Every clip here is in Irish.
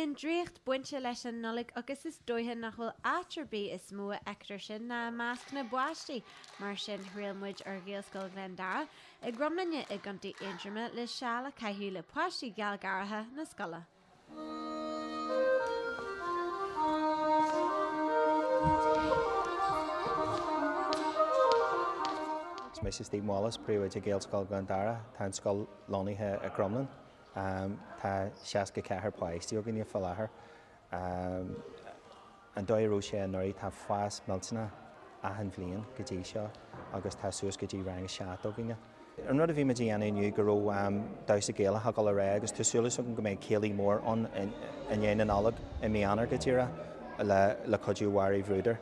Bíonn draíocht bainte leis an Nollaig agus is dóiche nach bhfuil áit ar bith is mó a fheictear sin ná i measc na bpáistí. Mar sin thriail muid ar Ghaelscoil Ghleann Dara i gCromghlinne i gContae Aontroma le seal a chaitheamh le páistí gealgháireacha na scoile. Is mise Stephen Wallace, Príomhoide Ghaelscoil Ghleann Dara. Tá an scoil lonnaithe i gCromghlinn. Tá 64 páistí againne fá láthair. An dóigh a raibh sé anuraidh, tá fás millteanach achan bhliain go dtí seo agus tá suas go dtí rang a 7 againne. An rud a bhí muid a dhéanamh inniu go raibh damhsa Gaelach ag dul ar aghaidh agus tá súil agam go mbeidh céilí mór ann i ndiaidh na Nollag i mí Eanáir go díreach le cuidiú Mháire Bhruder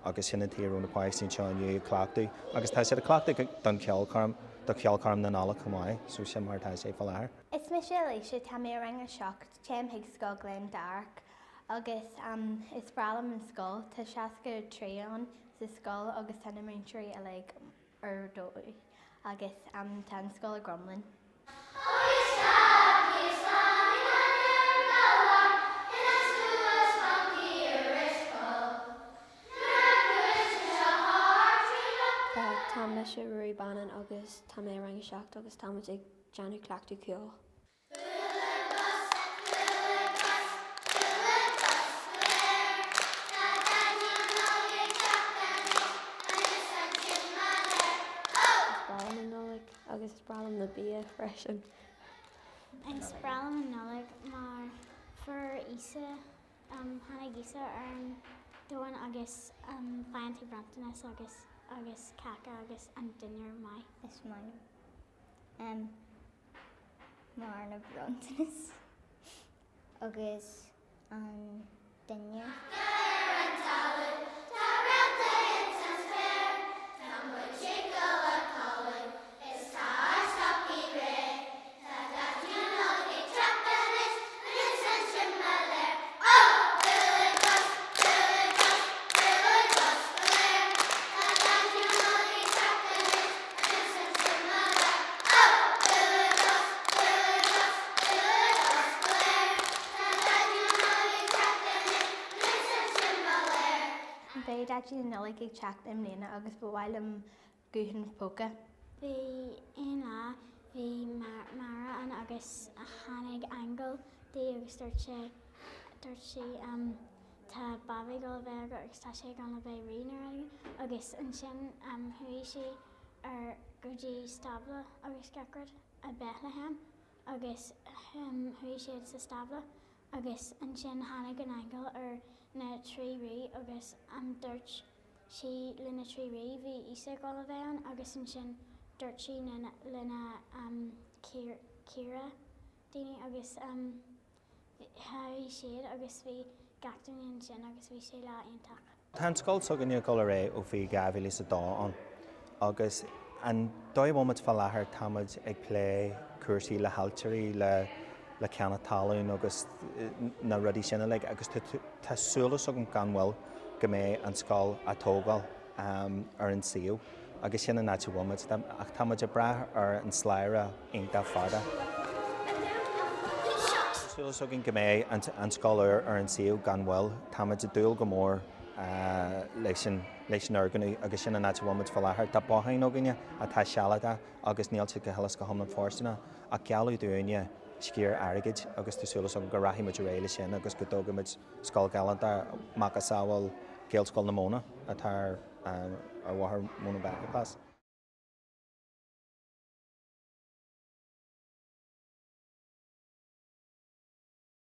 agus sin an tuige a raibh na páistí anseo inniu ag cleachtadh agus tá siad ag cleachtadh don cheolchoirm, do cheolchoirm na Nollag chomh maith so sin mar atá sé fá láthair. Is mise Alicia, tá mé i rang a 7, téim chuig Scoil Ghleann Darach agus is breá liom an scoil. Tá 63 ann sa scoil agus tá na múinteoirí uilig ar dóigh agus tá an scoil i gCromghlinn. Tá mise Ruairí Bannon agus tá mé i rang a 7 agus tá muid ag déanamh cleachtadh ceoil. Is breá liom an Nollaig agus is breá liom na bia freisin. Is breá liom an Nollaig mar fuair Íosa, tháinig Íosa ar an domhan agus faigheann tú bronntanas agus agus cáca agus an dinnéar maith. Is maith liom mar na bronntanas agus an dinnéar. Beidh Daidí na Nollag ag teacht i mbliana agus ba mhaith liom guthán póca. Bhí aon lá bhí Máire ann agus tháinig aingeal di agus dúirt sé dúirt sí tá babaí ag dul a bheith agat agus tá sé ag dul a bheith rí nuair a agus ansin chuaigh sí ar go dtí stábla agus gach rud i Bethlehem agus chuaigh siad sa stábla agus ansin tháinig an aingeal ar na trí rí agus dúirt sí le na trí rí bhí Íosa ag dul a bheith ann agus ansin dúirt sí le na caoire daoine agus Chuaigh siad agus bhí gach duine ansin agus bhí sé lá iontach. Tá an scoil s'againne ag dul ar aghaidh ó bhí 2002 ann agus an dóigh a bhfuil muid fá láthair tá muid ag plé cúrsaí le hailtirí, le le ceannach talún agus na rudaí sin uilig agus tá súil agam gan mhoill go mbeidh an scoil á tógáil ar an suíomh. Agus sin an áit a bhfuil muid, ach tá muid ag brath ar an slabhra iontach fada. Tá súil againn go mbeidh an scoil úr ar an suíomh gan mhoill. Tá muid ag dúil go mór leis an fhoirgneamh agus sin an áit a bhfuil muid faoi láthair. Tá botháin againne atá sealadach agus níl siad go huile is go hiomlán fóirsteanach ach gealladh dúinne sciar airgid agus tá súil agam go rachaidh muid ar aghaidh leis sin agus go dtógfaidh muid scoil ghalánta macasamhail Gaelscoil na Móna atá ar ar Bhóthar Móna Bypass.